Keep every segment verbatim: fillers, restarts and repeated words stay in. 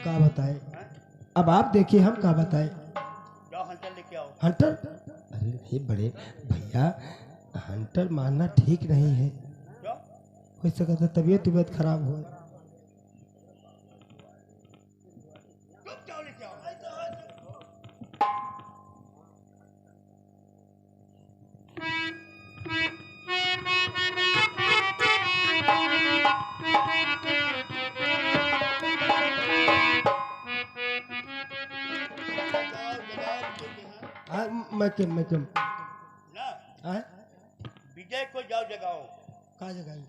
का बताए? हैं? अब आप देखिए, हम का बताए? जाओ हंटर लेके आओ। हंटर? अरे नहीं बड़े भैया, हंटर मारना ठीक नहीं है। क्यों? हो सकता है तबीयत, तबीयत खराब हो। हाँ, मैं के, मैं के। ना। हाँ? विजय को जाओ जगाओ। का जगाई?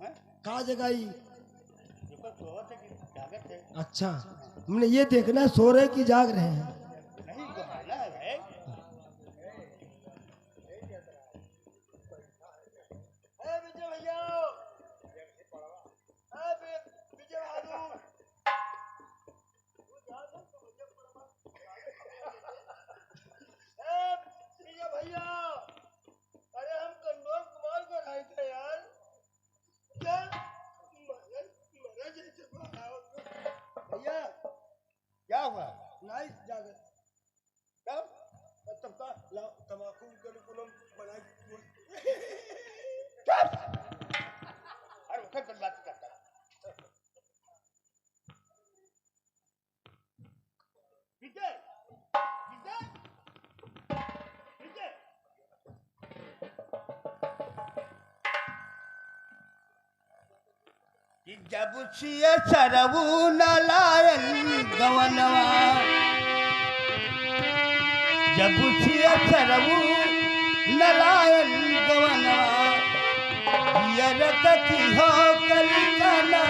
हैं? का जगाई? देखो, सोवत है कि जागत है? अच्छा, हमने ये देखना है, सो रहे कि जाग रहे हैं। नहीं, वो है ना, है। ए विजय भैया, ए वि-, विजय बहादुर, ए विजय भैया, अरे हम कंडोम कुमार को रहे थे यार। क्या? मरा, मरा जैसे मारा हो। भैया, क्या हुआ? नाइस जागर। क्या? तब का लाओ, तमाकू के लिए पुनम बनाई। चुप! अरे, उठे तो बात करता। विजय! विजय! विजय! कि जब से सरऊ न लायन गवनवा, जब से सरऊ न लायन गवनवा, यरकती हो कलिकनवा।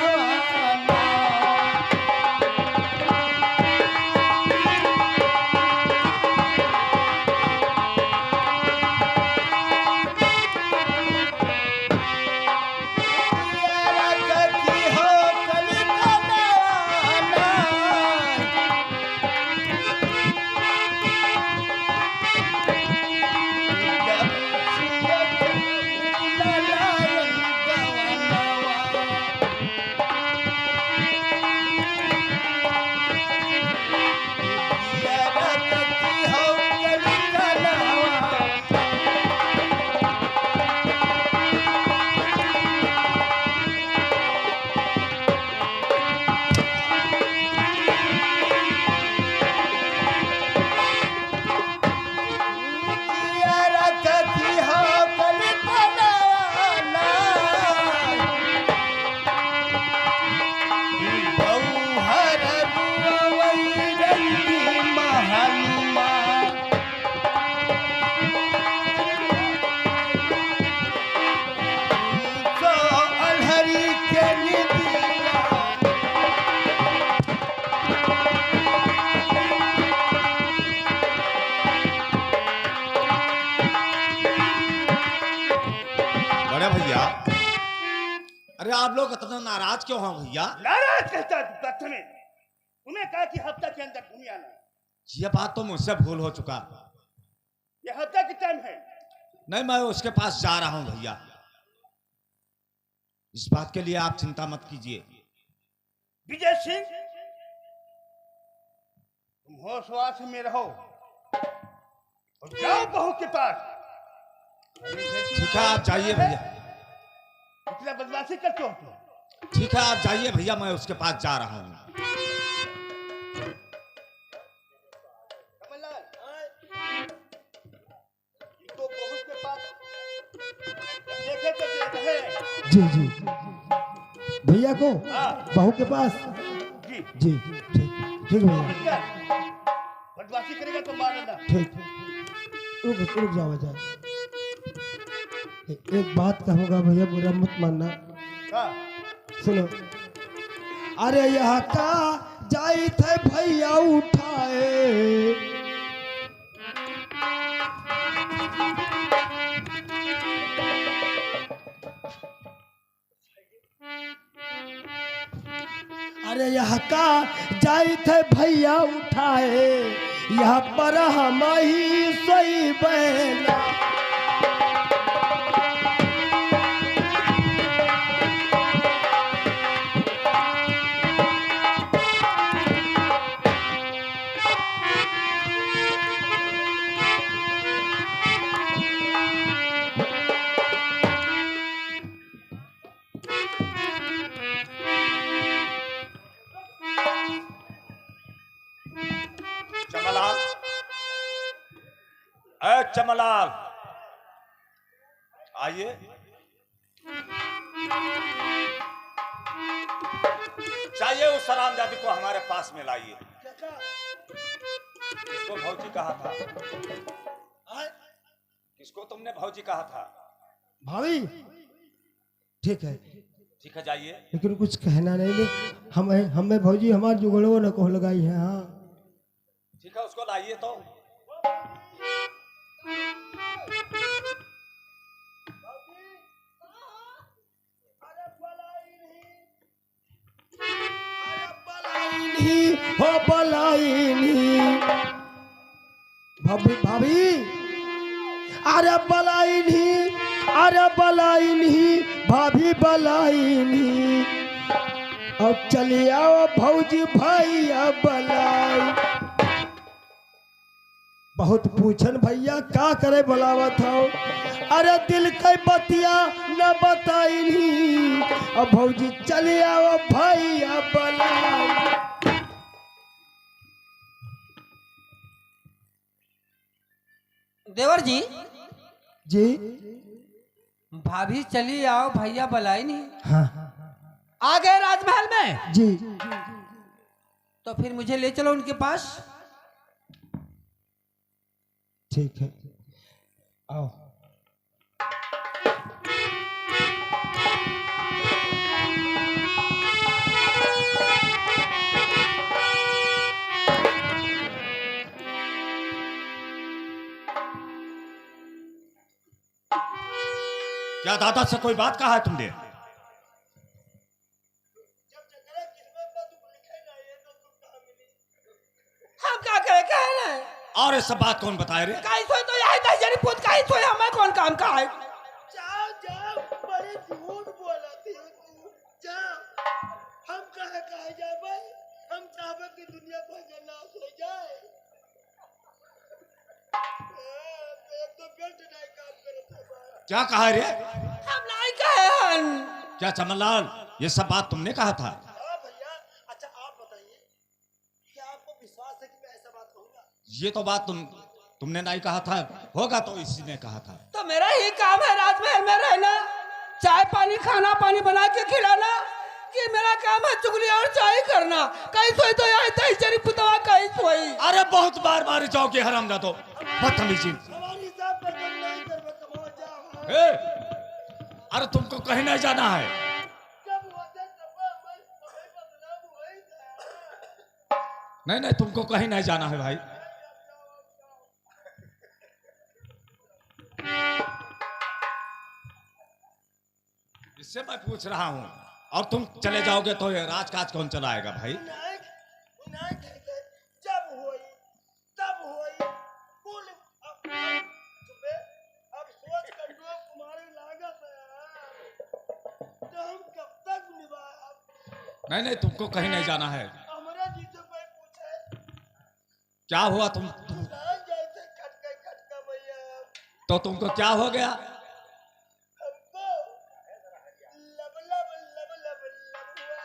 बड़े भैया, अरे आप लोग इतना नाराज क्यों हो भैया? नाराज कैसा बदतमीज? तुम्हें कहा कि हफ्ता के अंदर घूम आना। ये बात तो मुझसे भूल हो चुका। ये हफ्ता की टाइम है। नहीं, मैं उसके पास जा रहा हूँ भैया, इस बात के लिए आप चिंता मत कीजिए। विजय सिंह, तुम होश वास में रहो और जाओ बहू के पास। ठीक है, आप जाइए भैया। इतना बदमाशी करते हो तुम। ठीक है, आप जाइए भैया, मैं उसके पास जा रहा हूँ। कमललाल, इनको बहू के पास देखे तो देते हैं। जी, जी। भैया को हाँ। बहू के पास। जी। जी, ठीक, ठीक भैया। बदमाशी करेगा तो मार लेना। ठीक। रुक, रुक जाओ, जाओ। ए-, एक बात कहूँगा भैया, बुरा मत मानना। हाँ। सुनो। अरे यहाँ का जाइत है भैया उठाए। अरे यहाँ का जाइत है भैया उठाए, यहाँ पर हम ही सोई बहना। चमलाल, आइए। जाइए, उस हरामजादी को हमारे पास में लाइए। किसको भौजी कहा था? आय? किसको तुमने भौजी कहा था? भाभी, ठीक है। ठीक है, जाइए। लेकिन कुछ कहना नहीं, नहीं। हम, हमें भौजी हमार जुगड़ो न को लगाई है। हाँ, ठीक है, उसको लाइए तो। हो बलाइनी। भाभी, भाभी, अरे बलाइनी, अरे बलाइनी, भाभी बलाइनी। अब चली आओ भौजी भैया बलाई। बहुत पूछन भैया का करे बुलावत हो, अरे दिल के बतिया न बताइनी। अब भौजी चली आओ भैया बलाई। देवर जी। जी। भाभी चली आओ भैया बलाइनी। हाँ। आ गए राजमहल में। जी। तो फिर मुझे ले चलो उनके पास। ठीक है, आओ। क्या दादा से कोई बात कहा है तुमने? हम का कहे, कहे नहीं। और ये सब बात कौन बताए रे? कहीं सोई तो यही दस जनी पूत कहीं सोई, हमें कौन काम का है? जाओ, जाओ, बड़ी झूठ बोलत है तू। जाओ, हम कहे, कहे जाए भाई, हम चाहबे कि दुनिया भर के नाश हो जाए। ए, तो एक तो बेल्ट नहीं काम करत है भाई। क्या कहा रे? हम नहीं कहे हन। क्या चमनलाल, ये सब बात तुमने कहा था? हाँ भैया, अच्छा आप बताइए, क्या आपको विश्वास है कि मैं ऐसा बात कहूँगा? ये तो बात तुम, तुमने नहीं कहा था, होगा तो इसी ने कहा था। तो मेरा ही काम है राजमहल में रहना, चाय पानी, खाना पानी बना के खिलाना, कि मेरा काम है चुगली और चाय करना? कहीं सोई तो यही दस जनी पुतवा कहीं सोई। अरे बहुत बार मारे जाओगे हरामजादो, बदतमीजी। हमारी इज्जत पर तुम नहीं कर, बस हो जाओ। ए, अरे तुमको कहीं नहीं जाना है। जब वजन दबा, मैं तुम्हें बदनाम हुई था। नहीं, नहीं, तुमको कहीं नहीं जाना है भाई। इससे मैं पूछ रहा हूँ, और तुम चले जाओगे तो ये राजकाज कौन चलाएगा भाई? विनायक, विनायक है कि जब होई, तब होई, कुल अब, अब, चुपे, अब सोच कर जो तुम्हारे लागत है, तो हम कब तक निभाए? नहीं, नहीं, तुमको कहीं नहीं जाना है। हमारा जी से कोई पूछे। क्या हुआ तुम, तुम? जान जाए थे खटका, खटका भैया। तो तुमको क्या हो गया? हमको लब, लब, लब, लब, लब हुआ।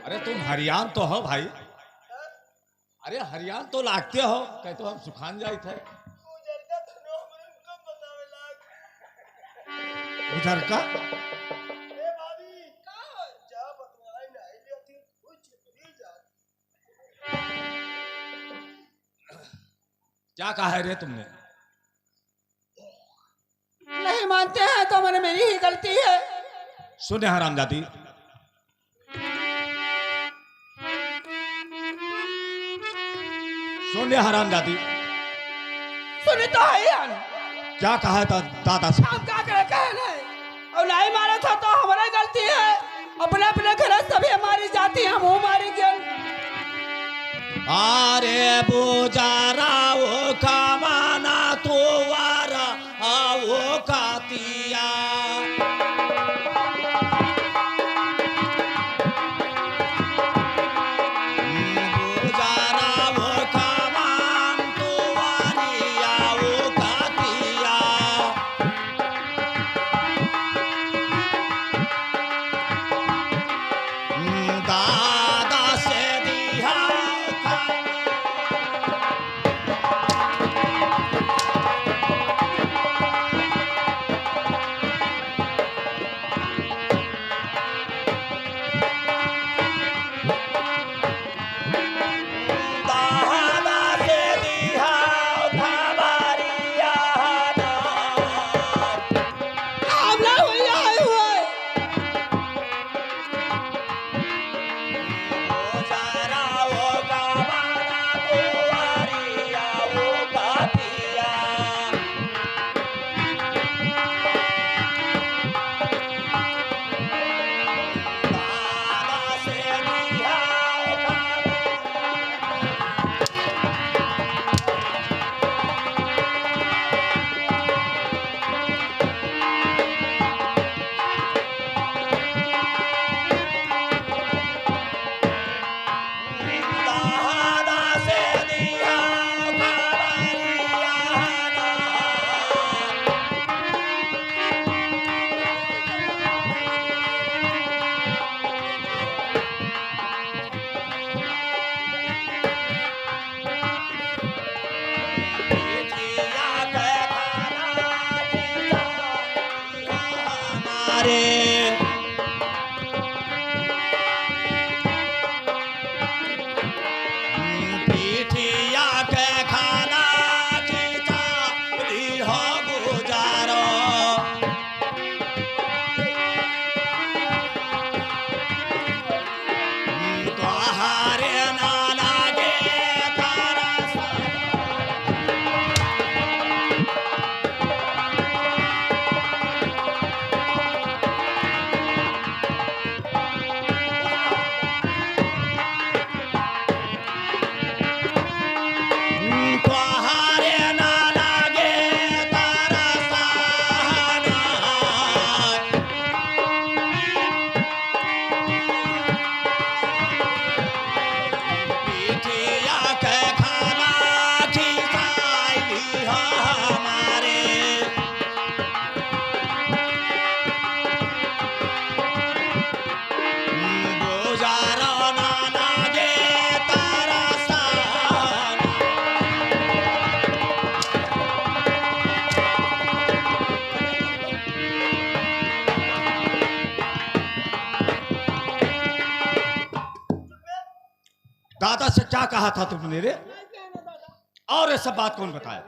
अरे तुम हरियान तो हो भाई। हाँ? अरे हरियान तो लागते हो, कहे तो हम सुखान जाइत है। उजरका धनो हमरे उनको बतावे लाग। उजरका? ए भाभी, का हो? जा बतवाए ना, ले तू कुछ भी जा। क्या कहा है रे तुमने? नहीं मानते हैं तो मैंने, मेरी ही गलती है। सुने हरामजादी, सुने हरामजादी। सुने तो है यार। क्या कहा है दा-, दादा से? हम का करे, कहे नहीं। और नहीं मारे था तो हमारा गलती है। अपने अपने घर सभी हमारी जाति, हम हूँ मारी गेल। अरे बुजारा वो कमाना तोवारा वो कातिया। बुजारा वो कमान तोवारिया वो कातिया। दादा से दिहा रे। पीठिया के खाना खिचा ली हो गुजारो। तोहरे ना लागे तरस। तोहरे ना लागे तरस। पीठिया के खाना खिसाई दी हमारे। गुजारा ना लागे तरस। दादा से क्या कहा था तुमने रे? और ये सब बात कौन बताया?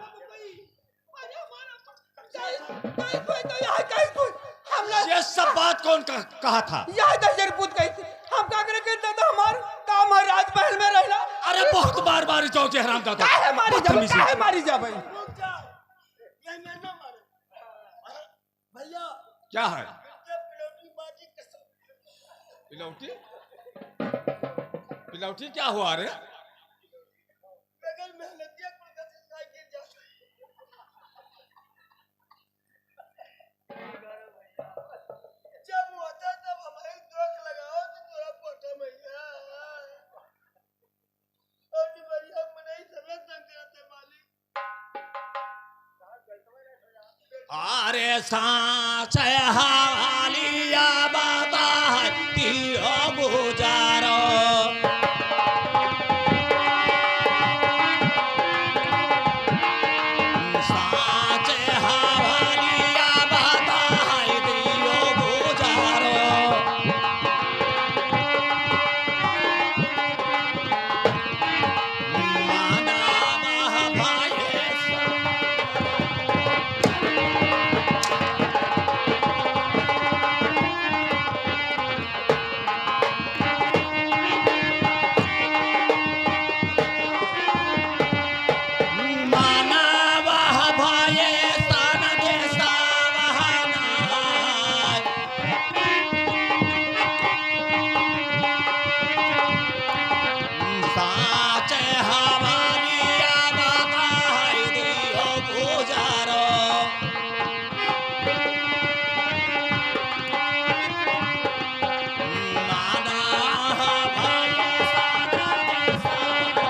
ये सब बात कौन कह-, कहा था? यह तो जर पूत कही थी। हम का करे के दादा, हमार काम है राजमहल में रहना। अरे बहुत बार बार जाओ जे हराम दादा। काहे मारी जाबे? बदतमीजी। काहे मारी जाबे? भैया। क्या है? पिलौटी? पिलौटी क्या हुआ रे? बगल में हलदिया कुल का साइकिल जा। जब होता तब हमारे दोख लगाओ तो तोरा पोटा मैया। और बढ़िया मनई सब तंग करते मालिक। अरे साँच हवालिया बताई दियो गुजारो। साँच हवालिया बताई दियो गुजारो। साँच हवालिया बताई दियो गुजारो। माना भाई सारा के सारा।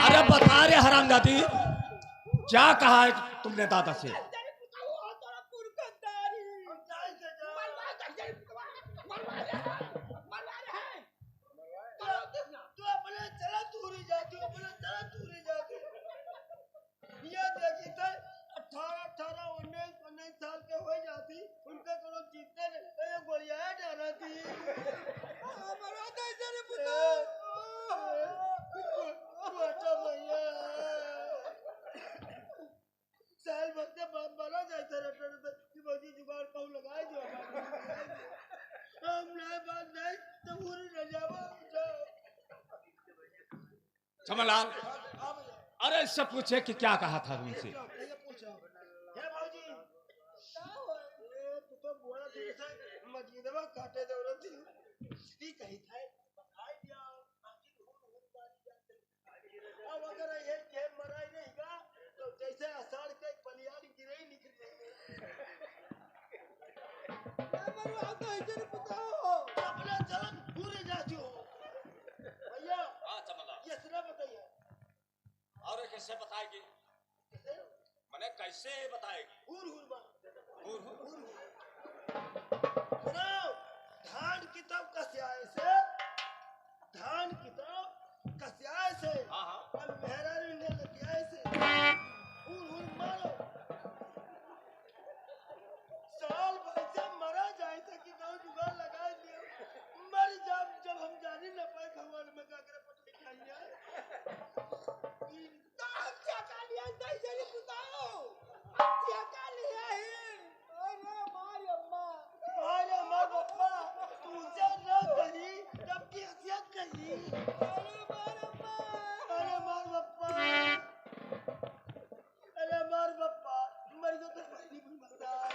अरे बता रे हरामजादी, क्या कहा है तुमने दादा से? ये देखी तो अठारह, अठारह, उन्नीस, उन्नीस साल के हो जाती, उनका कोनो चिंता नहीं, तो ये गोलियां डाला थी। हमारा तो ऐसे नहीं पता। बेटा भैया, साल भर से ब-, बड़ा जाए थे रटने से, कि भौजी जुगाड़ कहूँ लगाए जो हमारे। हम नहीं बात नहीं, तो पूरी न जावा, जाओ। छमनलाल, अरे इससे पूछे कि क्या कहा था उनसे? ये पूछो। हे भौजी, का हो? ए, तू तो बोला थी से मजीदवा काटे दौड़त थी। ई कही था, बताई दिया, बाकी घूम घूम बारी जाते। अब अगर ये, ये मराई नहीं का, तो जैसे आषाढ़ के पलियारी गिरई निकल जाए। ए, मरुआ तो ऐसे नहीं पता हो। अपना जलन भूल जाती हो। भैया, हाँ, चमला। ये सुना बताइए। और कैसे बताएगी? कैसे? मने कैसे बताएगी? हुर हुर बा। हुर हुर। हुर हुर। सुनाओ, धान की तब कस्याए से धान की तरह कसियाए से, हाँ, हाँ। अब मेहरारू ने लतियाए से, हुर हुर मारो। साल भर से मरा जाए से कि गाँव जुगाड़ लगा दियो। मर जाब जब हम जानी न पाए भगवान में का करे पटके खाइए। ई तो हम क्या कर लिया, सही सही बताओ। हम क्या कर लिया है? अरे हमारी अम्मा। अरे हमार बप्पा, तुझे न कही, तब की हसियत कही। अरे हमार अम्मा। अरे हमार बप्पा। अरे हमार बप्पा, मर गयो तो पहली भी मरता है।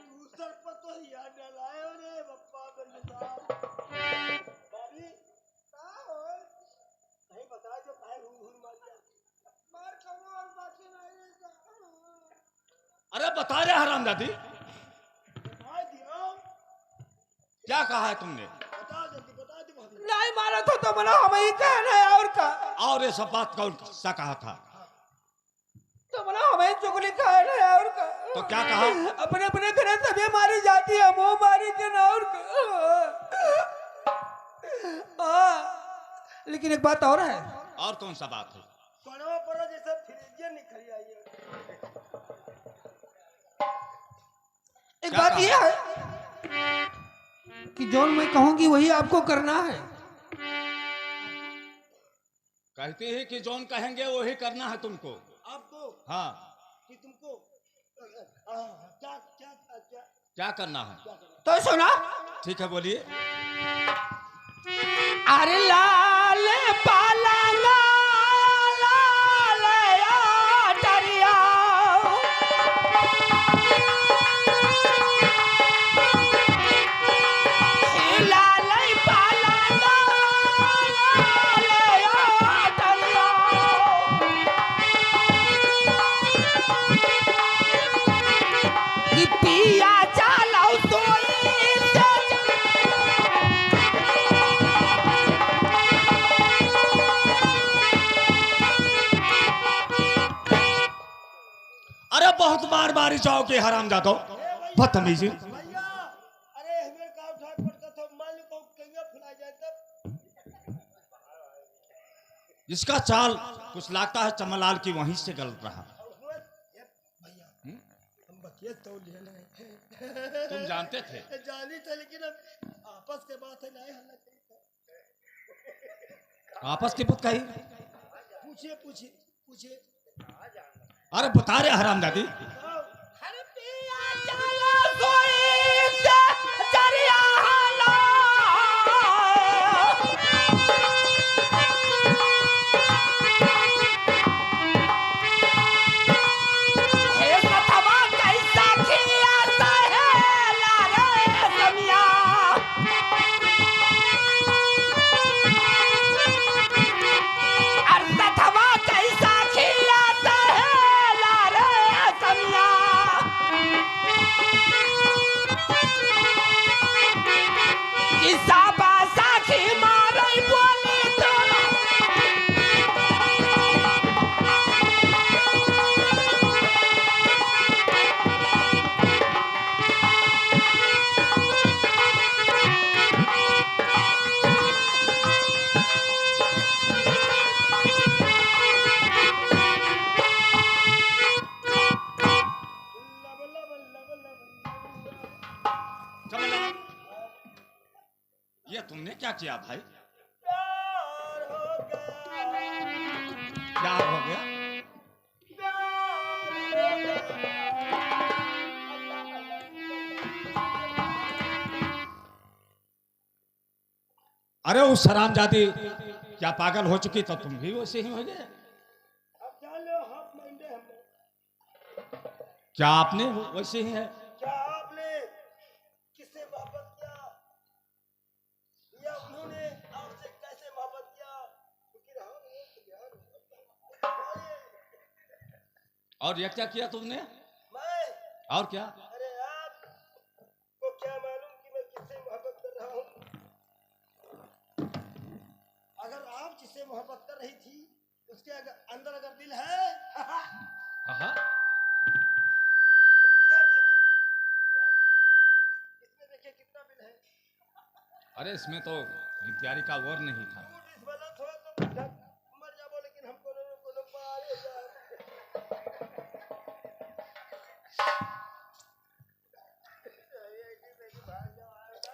तू सर पर तो याद डलाए हो रे बप्पा, मर गयो तो। भाभी, का हो? नहीं बता जो काहे हुर हुर मार दिया। मार कौनो और बाकी नहीं है। अरे बता रे हरामजादी। बता दिया। क्या कहा है तुमने? बता जल्दी, बता दे भाभी। नहीं मारा था तो मना हम ही कहना है और का। और ये सब बात कौन सा कहा था? तो मना हमें चुगली कहना है और का। तो क्या कहा? अपने अपने घरे सभी मारी जाती है, हम मारी थे ना और का। हाँ, लेकिन एक बात और है। और कौन सा बात है? पड़वा पड़ा जैसे फ्रिज निकल आई है। एक क्या बात कहा? यह है कि जौन मैं कहूँगी वही आपको करना है। कहती है कि जौन कहेंगे वही करना है तुमको। आपको? हाँ। कि तुमको, आ, क्या, क्या, क्या, क्या? क्या करना है? क्या करना? तो सुना। ठीक है, बोलिए। अरे लाल पालंगा, लाल आटरिया। लाल पालंगा, लाल आटरिया। कि पिया चालौ सोई से। अरे बहुत मार मारी जाओ के हरामजादो, बदतमीजी। भैया, अरे हमें का उठा पड़ता था, मान लो कहूँ कहिया फुला जाए तब। जिसका चाल कुछ लागता है चमनलाल की वहीं से गलत रहा। भैया, हम्म? हम बतिया तो लिए नहीं। तुम जानते थे? जानी थे, लेकिन अब आपस के बात है, नहीं हल्ला करी था। आपस की बात कही? पूछिए, पूछिए, पूछिए। अरे बता रे हरामजादी। अरे पिया चला सोई से चरिया हाला। हे सथवा कैसा खिया सहेला रे समिया। अरे सथवा कैसा खिया सहेला रे समिया। किस्सा बा साखी मारई बोली तो। कमला, ये तुमने क्या किया भाई? प्यार हो गया। प्यार हो गया? अरे उस हरामजादी क्या पागल हो चुकी, तो तुम भी वैसे ही हो गए। अब जान लो, half minded हम लोग। क्या आपने वैसे ही है? क्या आपने किससे मोहब्बत किया? या उन्होंने आपसे कैसे मोहब्बत किया? क्योंकि हम लोग तो ध्यान नहीं रखते। और ये क्या किया तुमने? मैं? और क्या? अरे आप को क्या मालूम कि मैं किससे मोहब्बत कर रहा हूँ? अगर आप जिससे मोहब्बत कर रही थी, उसके अगर, अंदर अगर दिल है, हाँ, हाँ। इधर देखिए। इसमें देखिए कितना दिल है। इसमें तो गीत तैयारी का और नहीं था।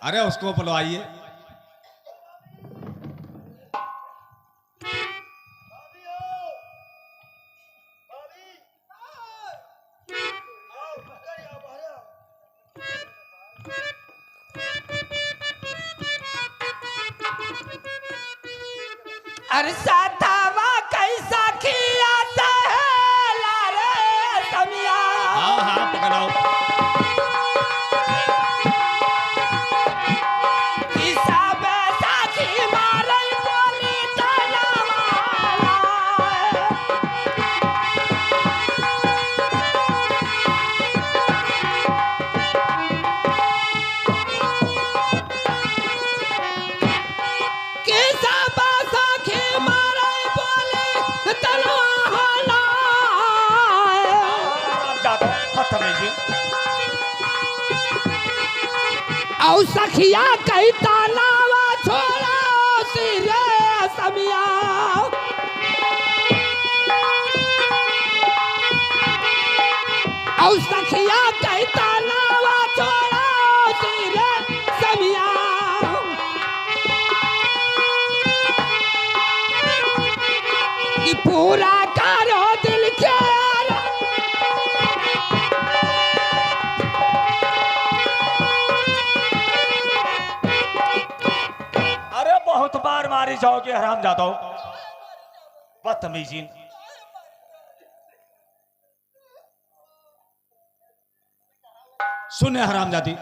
अरे, उसको बुलवाइए। अरे साथवा कैसा किया सहेला रे समिया। हाँ, हाँ, पकड़ाओ। कि सब साखी मारई बोली तनवाला। के सब सखी मारे बोले तलवार। ज्यादा बदतमीजी। औ सखिया कही तनावा छोड़ा सिरे समिया। औ सखिया कही तनावा छोड़ा सिरे समिया। कि पूरा करो दिल के। अरे बहुत बार मारी जाओगे हरामजादो, बदतमीजी। सुने हरामजादी,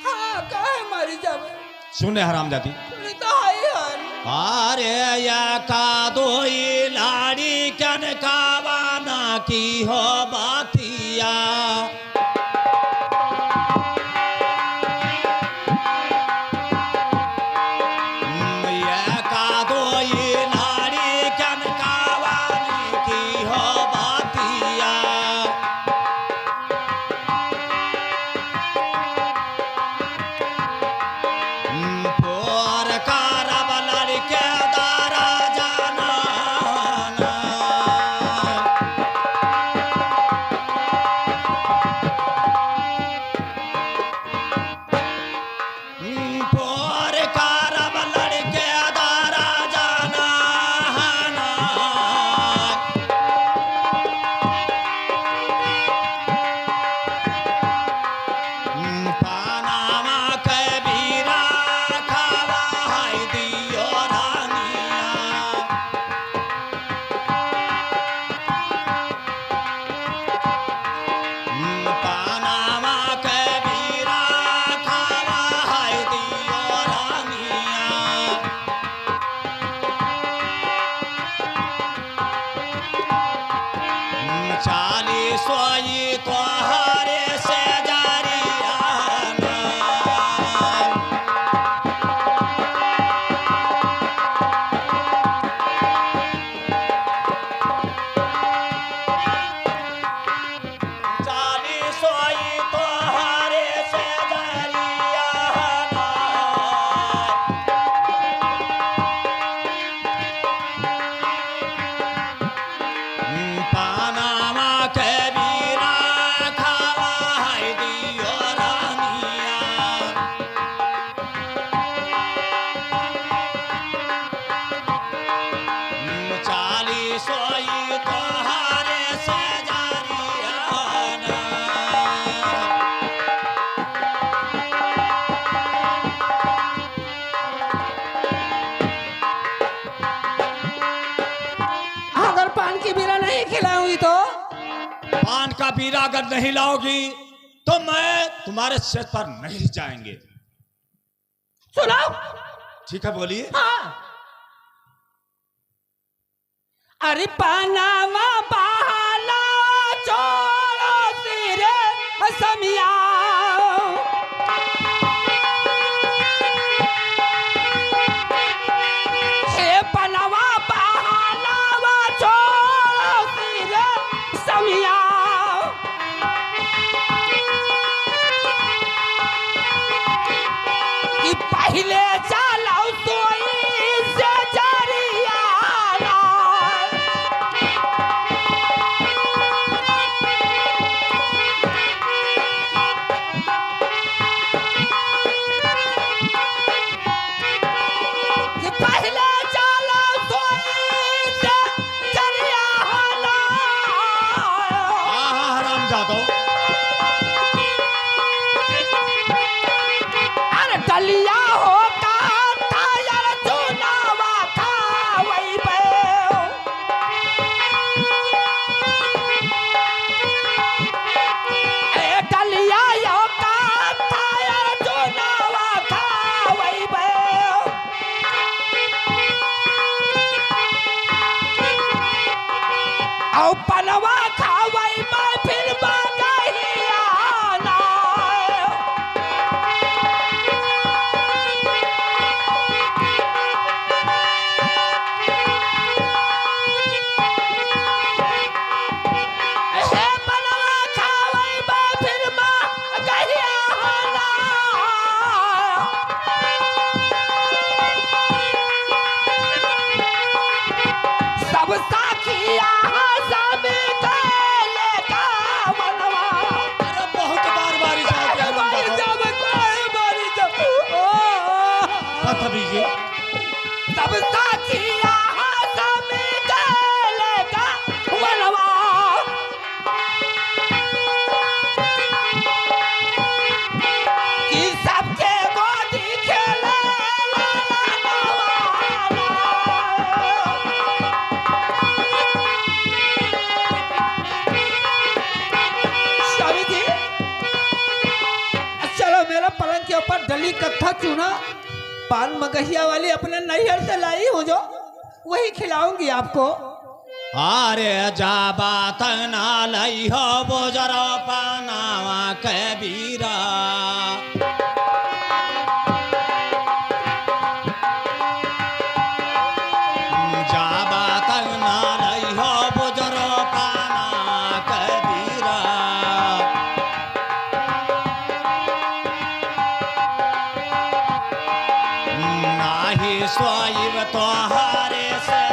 हाँ, काहे मरी जावे? सुने हरामजादी। सुने तो हई हन। अरे या का दोई लाड़ी कन कावाना की हो बातिया। ये का दोई लाड़ी कन कावानी की हो बातिया। पोर करब लड़के दारा जाना। पोर करब लड़के दारा जाना। पानामा के बीरा खावा है दियो रानिया। पानामा के बीरा खावा है दियो रानिया। चालीस सोई तोहरे से जारियाना। चालीस सोई तोहरे से जारियाना। पानामा के बीरा खावा है दियो रानिया। चालीस सोई तोहरे से जारियाना। अगर पान की बीरा नहीं खिलाऊंगी तो? पान का बीरा अगर नहीं लाओगी तो मैं तुम्हारे सेज पर नहीं जाएंगे। सुनाओ। ठीक है, बोलिए। हाँ। अरे पानावा बहाना छोड़ो सिरे समिया। हे पनवा बहानावा छोड़ो सिरे अरे डलिया होता था यार चुनावा खावई बे। ए डलिया होता था यार चुनावा खावई बे। औ पनवा खावई महफिल मा गहियाना। हे पनवा खावई महफिल मा गहियाना। सब साखिया सब गइले गवनवा। अरे बहुत बार बारी जाओ, अरे बारी जाओ, बारी जाओ। ओ, ओ। पता भी जी। सब साखिया सब गइले गवनवा। कि सबके गोदी खेले लाला नवाला। स्वामी जी, चलो मेरा पलंग के ऊपर डली कत्था चूना, पान मगहिया वाली अपने नैहर से लाई हूँ जो, वही खिलाऊंगी आपको। अरे जाबा तंग ना लइहो बोजरो पानवा के बीरा। जाबा तंग ना लइहो बोजरो पानवा के बीरा। नाही सोइब तोहरे से।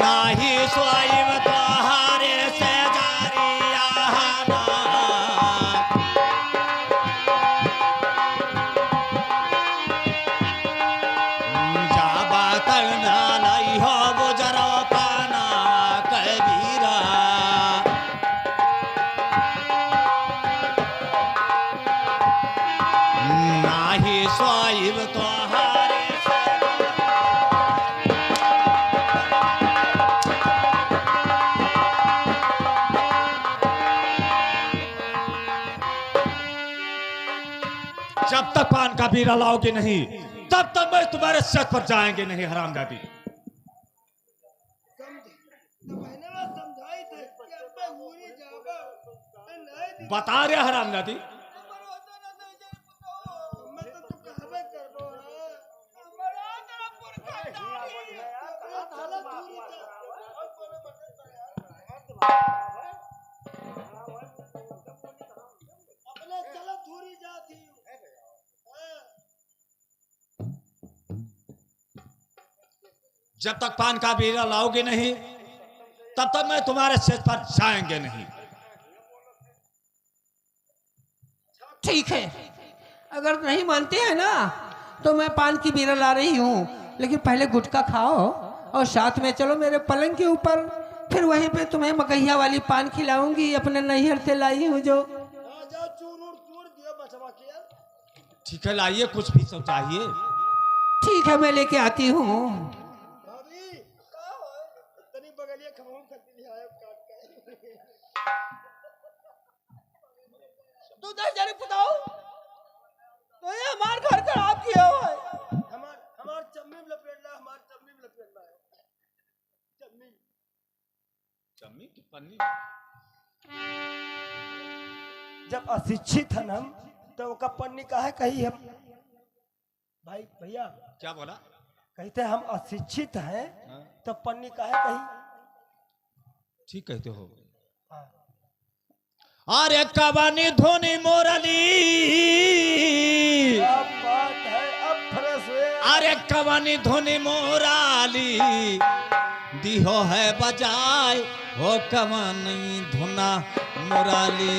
नाही सोइब तोहरे से जारिया ना। जाबा तंग ना लइहो बोजरो पानवा के बीरा। नाही सोइब तोहरे से। जब तक पान का बीरा लाओगे नहीं, तब तक मैं तुम्हारे सेज पर जाएंगे नहीं, हरामजादी। समझ-, तो बहनवा समझाई थे कि अब्बे हुरी जाबा, ए नहीं दी। बता रहे हरामजादी। मैं तो तू कहबे करबो, हाँ। चला दूरी जा। अपने चला दूरी जा थी। हाँ। जब तक पान का बीरा लाओगे नहीं, तब तक मैं तुम्हारे सेज पर जाएंगे नहीं। ठीक है, अगर नहीं मानते हैं ना, तो मैं पान की बीरा ला रही हूँ, लेकिन पहले गुटखा खाओ और साथ में चलो मेरे पलंग के ऊपर, फिर वहीं पे तुम्हें मगहिया वाली पान खिलाऊंगी, अपने नैहर से लाई हूँ जो। हाँ, जा चूर उर तूर दिया बचवा के। ठीक है, लाइए, कुछ भी तो चाहिए। ठीक है, मैं लेके आती हूँ। भाभी, का हो? तनी बगलिया खमहू खत्ती लिया है, काट के। तू दस जने पुताओ, तो ये हमार घर खराब किया हुआ है। हमार, हमार चम्मी में लपेट ला, हमार चम्मी में लपेट ला। चम्मी। चम्मी की पन्नी। जब अशिक्षित हन हम, तो ओका पन्नी काहे कही हम? भाई, भैया। क्या बोला? कहते हम अशिक्षित हैं, हाँ। तो पन्नी काहे कही? ठीक कहते हो। हाँ। अरे कवनी धुनी मुरली। क्या बात है, अब fresh हुए। अरे कवनी धुनी मुरली दिहो है बजाय, हो कवनी धुना मुरली